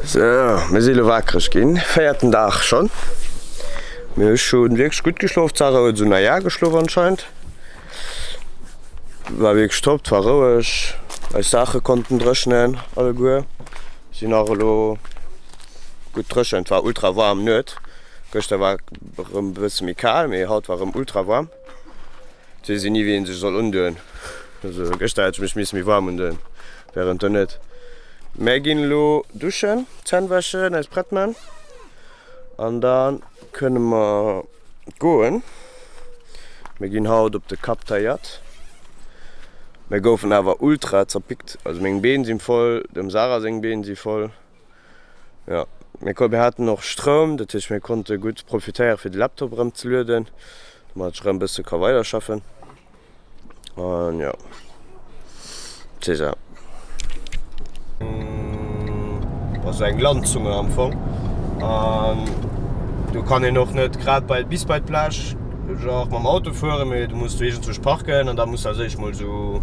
Sou, mir si lo wakereg ginn, véierten Dag schonn. Mee ech hu wierklech gutt geschlof. D'Sarah huet esou naja geschlof anscheinend. War wierklech top, et war roueg, eis Saache konnten dréchnen alleguer. Sinn och elo gutt dréchen. Et war ultra waarm Nuet. Gëschter war erëm e bësse méi kal, mee haut war erëm ultra waarm. Et weess een ni wéi een sech soll undoen. Also gëschter hätt ech mech misse méi waarm undoen, während der Nuet. Mär ginn elo duschen, Zänn wäschen, eis prett man an da kënne mer goen. Mir ginn haut op de Cap Taillat. Mir goufen awer ultra zerpickt, also meng Been sinn voll, dem Sarah seng Been si voll. Jo, mir mir haten och Stroum, dat heescht mir konnte gutt profitéiere fir de Laptop erëm ze lueden, domat ech erëm e bësse ka weiderschaffen. An jo, c'est ça. Also eng Landzunge am Fong an do kann een och net grad bei bis bei d'Plage genre mam Auto fueren, mee du muss du iergendzwousch parken an da muss du als éischt mol sou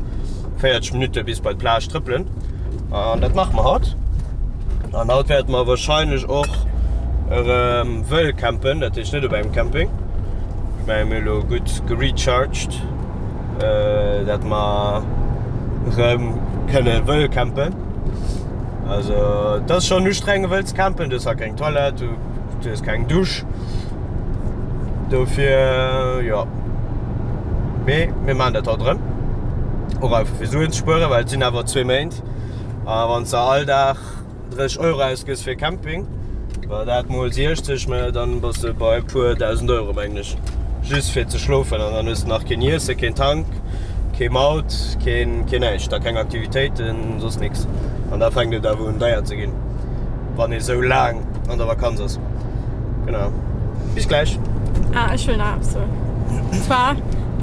40 Minutte bis bei d'Plage trëppelen. An dat maache mer haut. An haut wäerte mer wahrscheinlech och erëm wëll campen, dat heescht net op engem Camping. Ech mengen mir hu lo gutt gerecharged, dat mer erëm kënne wëll campen. Also et ass schonn ustrengend wëll ze campen, du hues hei keng Toilette, du hues keng Dusch. Dofir jo. Mee mir maachen dat haut erëm. Och einfach fir Suen ze spueren, well et sinn awer zwee Méint. A wann s de all Dag 30 Euro ausgëss fir Camping, wa dat mol 60, mä dann bass de bei e puer 1.000 Euro mengen ech, just fir ze schlofen. An dann hues de nach keen Iessen, keen Tank, kee Maut, keen, keen näischt, da keng Aktivitéiten, soss nix. An da fänkt et awer un deier ze ginn, wann ee sou laang an der Vakanz ass. Genau. Bis gläich. Ah, ech wëll nach eppes soen. Und zwar,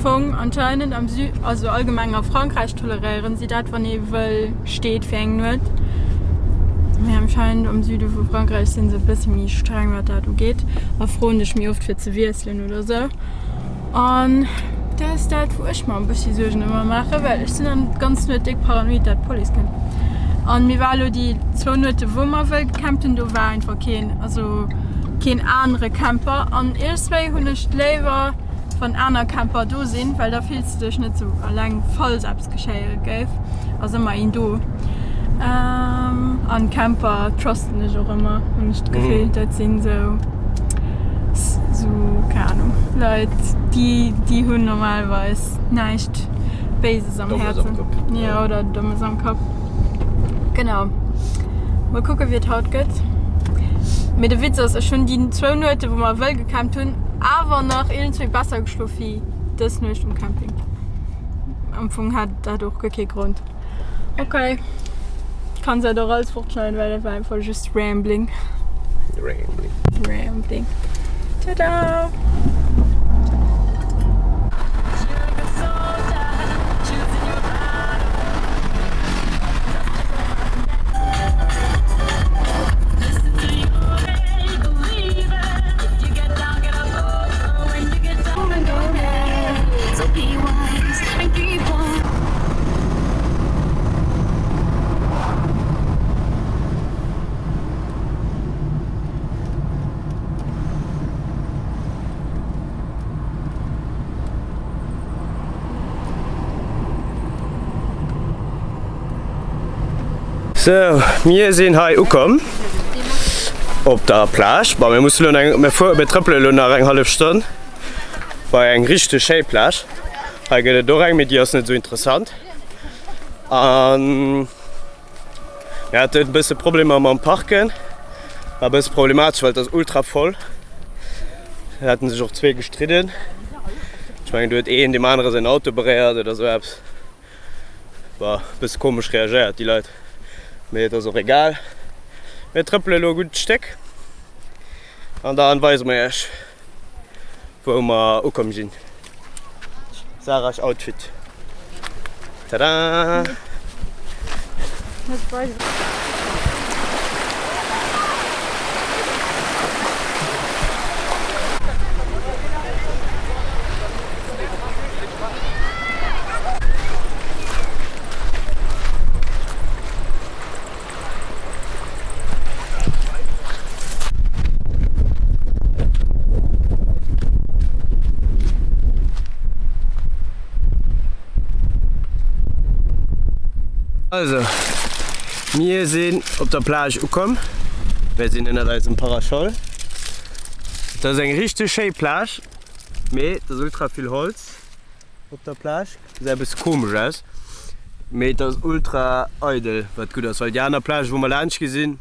Fong anscheinend am Sü also allgemeng a Frankräich toleréieren si dat, wann ee wëll steet fir eng Nuet. Mee anscheinend am Süde vu Frankräich sinn se e bëssi méi streng wat dat ugeet a froen dech méi oft fir ze wiesselen oder sou. An dat ass dat, wou ech mer e bëssi Suergen ëmmer maachen, well ech sinn dann d'ganz Nuet déck paranoid, dat d'Police kënnt. An mir war elo déi zwou Nuete wou mer wëll gecampt hunn, do war einfach keen, also keen anere Camper. An iergendswéi hunn ech et léiwer, wann aner Camper do sinn, well da fills de dech net sou eleng, falls eppes geschéie géif, ass ëmmer een do. An Camper trusten ech och ëmmer, hunn ech d'Gefill, dat sinn sou. Sou, keng Ahnung, Leit, déi, déi hunn normalerweis näischt Béises am Häerzen. Ja, oder Dommes am Kapp. Genau. Mol kucke wéi et haut gëtt. Mee de Witz ass, ech hunn déi zwou Nuete wou mer wëll gecampt hunn, awer nach iergendwéi besser geschlof wéi dës Nuecht um Camping. Am Fong hat dat och guer kee Grond. Ok, kanns dat och alles fortschneiden, well dat war einfach just Rambling. Rambling. Rambling. Tada! Sou, mir sinn hei ukomm op der Plage. Bon, mir mussen elo eng, mir fuere, mir trëppele elo nach eng hallef Stonn bei eng richteg schéi Plage. Hei gëtt et och eng, mee déi ass net esou interessant. An mir haten e bësse Problemer mam Parken. War e bësse problematesch, well et ass ultra voll. Et haten sech och zwee gestridden. Ech mengen, do huet een deem anere säin Auto beréiert oder esou eppes. War e bësse komesch reagéiert, déi Leit. Mee et ass och egal. Mir trëppele elo e gutt Stéck an da weise mer iech. Wou mer ukomm sinn. Sarah's Outfit. Tada! Also, mir sinn op der Plage ukomm. Mir sinn ënnert eisem Parasol. Et ass eng richteg schéi Plage, mee et ass ultra vill Holz op der Plage. Gesäit e bësse komesch aus, mee et ass ultra eidel, wat gutt ass, well déi aner Plage wou mer laanscht gi sinn,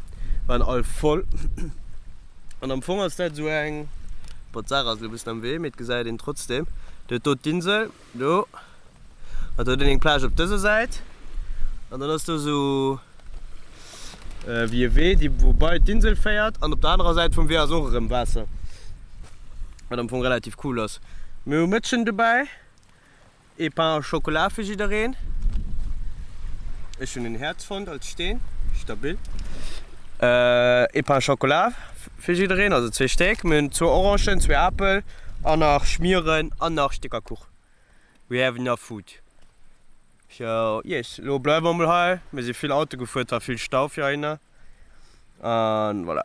waren all voll. An am Fong ass dat esou eng, bon d'Sarah ass elo e bëssen am Wee, mee et gesäit een trotzdem, do huet do d'Insel. Do, an do huet een eng Plage op dëser Säit an dann ass do esou wéi e Wee, dee wou bei d'Insel féiert an op der anerer Säit vum Wee ass och erëm Waasser, wat am Fong relativ cool ass. Mir hu Mëtschen dobäi, ee Pain au chocolat fir jiddereen. Ech hunn en Häerz fonnt als Steen, stabil. Ee Pain au chocolat fir jiddereen, also zwee Stéck. Mir hunn zwou Orangen, zwee Apel an nach Schmieren an nach Stécker Kuch. We have enough food. So yes, elo bleiwe mer mol hei. Mir si vill Auto gefuer, et war vill Stau fir heihinner an voilà.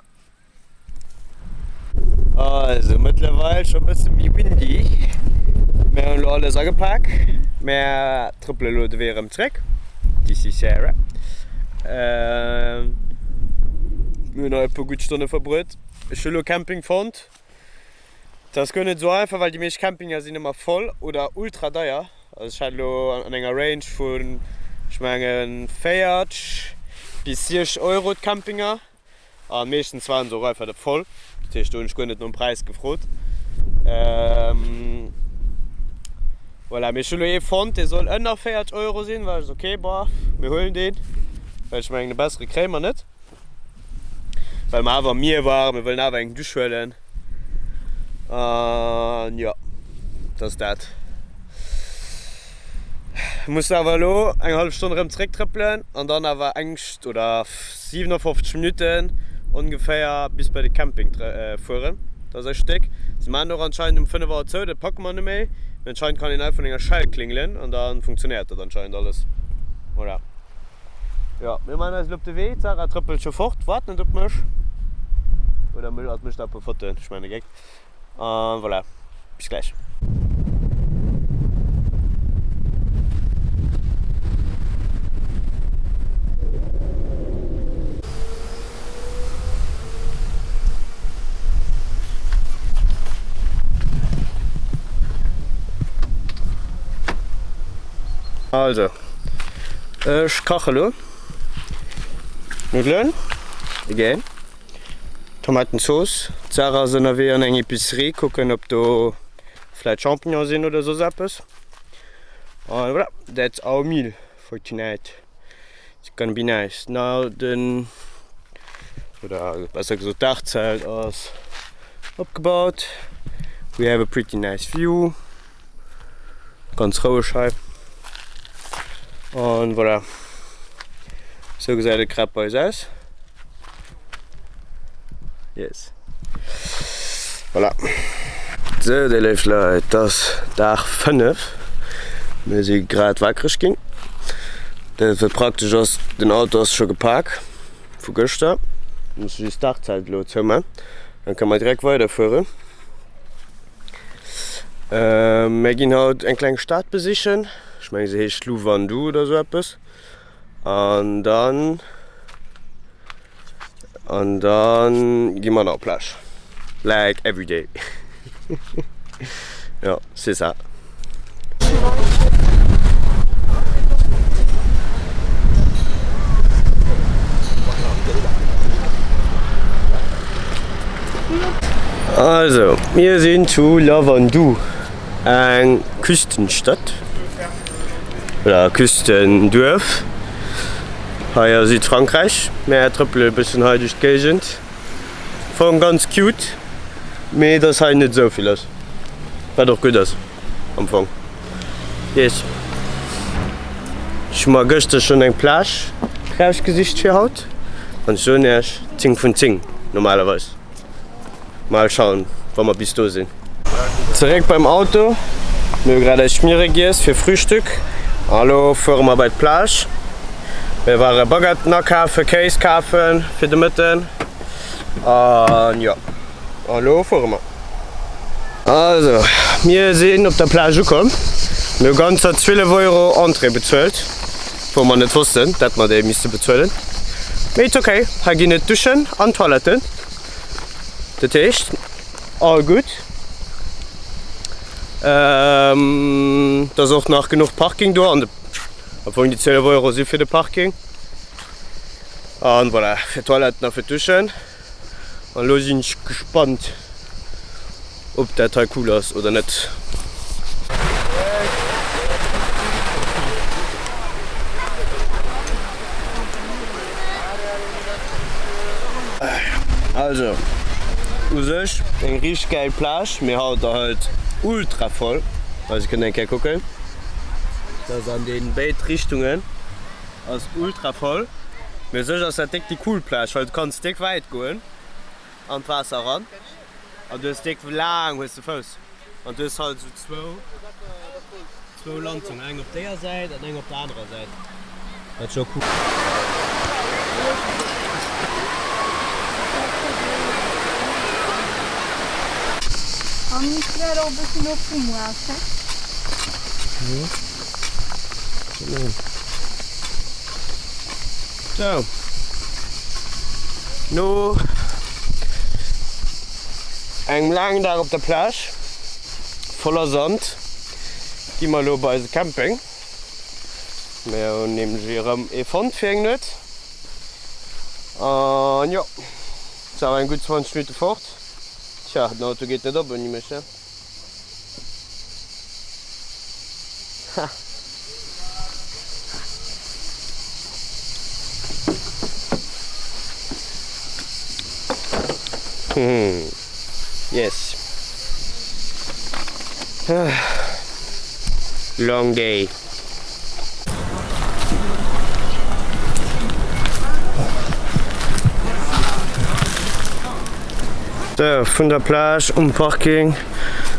Also mëttlerweil scho bësse méi windy. Mir hunn elo alles agepak. Mär trëppele elo de Wee erëm zréck. This is Sarah. Mir hunn nach e puer gutt Stonne verbruet. Ech hu elo e Camping fonnt. Et ass guer net esou einfach, well déi meescht Campinger sinn ëmmer voll oder ultra deier. Also ech hat elo an enger Range vun, ech mengen 40 bis 60 Euro d'Campinger. An meeschtens waren se och einfach net voll, dat heescht do hunn ech guer net nom Präis gefrot. Voilà, mee ech hunn elo ee fonnt, dee soll ënner 40 Euro sinn, war ech esou ok, boah, mir huelen deen, well ech mengen e bessere kréie mer net, well mer awer am Mier waren, mir wëllen awer eng Dusch huelen an jo, dat ass dat. Mussen awer elo eng hallef Stonn erëm zeréck trëppelen an dann awer eng oder 57 Minutten ongeféier bis bei de Camping fueren. Dat ass e Stéck. Se maachen och anscheinend um 5 Auer zou, dat packe mer net méi. Mee anscheinend kann een einfach un enger Schell klingelen an da funktionéiert dat anscheinend alles. Voilà. Jo, mir maachen eis elo op de Wee. D'Sarah trëppelt scho fort, waart net op mech. Oder mécht nach e puer Fotoen, ech maachen de Géck. An voilà, bis gläich. Also, ech kache lo Nuddelen, again. Tomatenzooss. D'Sarah ass ënnerwee an eng Epicerie kucken op do vläit Champignon sinn oder soss eppes. An voilà, that's our meal for tonight. It's gonna be nice. Now den, oder besser gesot d'Daachzelt ass opgebaut. We have a pretty nice view. Ganz roueg hei. An voilà. Sou gesäit et grad bei eis aus. Yes. Voilà. Sou déi léif Leit, et ass Dag 5. Mir si grad wakereg ginn. Dat wat praktesch ass, den Auto ass scho gepak vu gëschter. Musse just d'Daachzelt elo zouman, dann kënne mer direkt weiderfueren. Mir ginn haut eng kleng Stad besichen. Ech mengen se heescht Louvandu oder sou eppes. An dann an dann gi mer nach op Plage. Like everyday. Jo, c'est ça. Also, mir sinn zu Lavandou, eng Küstenstadt oder Küstenduerf hei a Südfrankräich. Mär trëppele e bëssen hei duerch d'Géigend. Fong ganz cute, mee et ass hei net esou vill lass, wat och gutt ass am Fong. Yes. Ech hu mer gëschter schonn eng Plage rausgesicht fir haut an ech soen iech, 10 vun 10 normalerweis. Mal schauen, wa mer bis do sinn. Zeréck beim Auto, mir hu grad eis Schmiere giess fir Frühstück a lo fuere mer bei d'Plage. Mir ware Baguetten akafen, Kéis kafen fir de Mëtten an jo, a lo fuere mer. Also, mir sinn op der Plage ukomm. Mir hu ganzer 12 Euro Entrée bezuelt. Wou mer net wossten, dat mer déi misste bezuelen. Mee it's ok, hei ginn et Duschen an Toiletten. Dat heescht, all gutt. Et ass och nach genuch Parking do an de, am Fong déi 12 Euro si fir de Parking. An voilà, fir d'Toiletten a fir d'Duschen. An elo sinn ech gespannt ob dat hei cool ass oder net. Also u sech eng richteg gäil Plage, mee haut halt ultra voll. Also kënnt eng Kéier kucken, dat ass an den béid Richtungen. Ass ultra voll, mee u sech ass dat déck déi cool Plage, well du kanns déck wäit goen an d'Waasser eran an du hues déck laang hues de Fouss an du hues halt esou zwou zwou Landzungen, eng op déier Säit an eng op der anerer Säit, wat scho cool. An et wäert och e bëssen no Fumo aus, he? Sou, no engem laangen Dag op der Plage voller Sand gi mer elo bei eise Camping. Mir hunn nämlech erëm ee fonnt fir eng Nuet. An jo, et ass awer eng gutt 20 Minutte fort. Tja, den Auto geet net op ouni mech, ne? Ha. Yes. Long day. Sou, vun der Plage um Parking,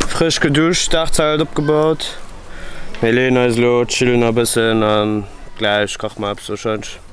frësch geduscht, Dachzelt opgebaut. Mir leeën eis elo, chillen e bëssen an gläich kache mer eppes warscheinlech.